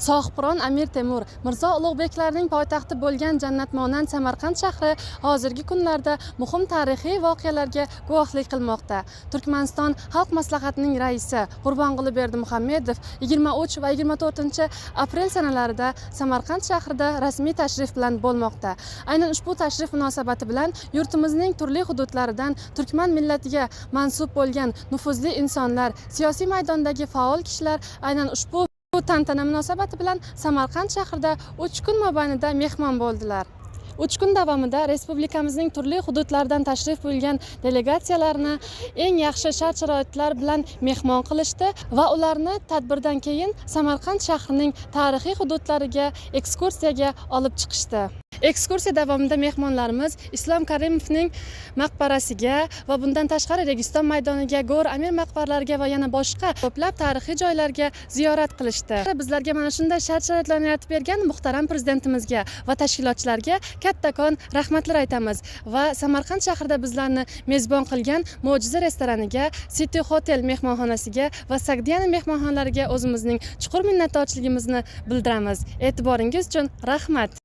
Sohibqiron Amir Temur, Mirzo Ulug'beklarning poytaxti bo'lgan jannatmonand Samarqand shahri hozirgi kunlarda muhim tarixiy voqealarga guvohlik qilmoqda. Turkmaniston Xalq maslahatining raisi Qurbonquli Berdimuhamedov 23 va 24 aprel sanalarida Samarqand shahrida rasmiy tashrif bilan bo'lmoqda. Aynan ushbu tashrif munosabati bilan yurtimizning turli hududlaridan turkman millatiga mansub bo'lgan nufuzli insonlar, siyosiy maydondagi faol kishilar aynan ushbu tantana munosabati bilan Samarqand shahrida 3 kun mobaynida mehmon bo'ldilar. 3 kun davomida respublikamizning turli hududlaridan tashrif buyurgan delegatsiyalarni eng yaxshi shart sharoitlar bilan mehmon qilishdi va ularni tadbirdan keyin Samarqand shahrining tarixiy hududlariga ekskursiyaga olib chiqishdi. Ekskursiya davomida mehmonlarimiz Islom Karimovning maqbarasiga va bundan tashqari Registon maydoniga, Go'r Amir maqbaralariga va yana boshqa ko'plab tarixiy joylarga ziyorat qilishdi. Bizlarga mana shunday shart sharoitlarni yaratib bergan muhtaram prezidentimizga va tashkilotchilarga kattakon rahmatlar aytamiz va Samarqand shahrida bizlarni mezbon qilgan Mo'jiza restoraniga, City Hotel mehmonxonasiga va Sagdiana mehmonxonalariga o'zimizning chuqur minnatdorchiligimizni bildiramiz. E'tiboringiz uchun rahmat.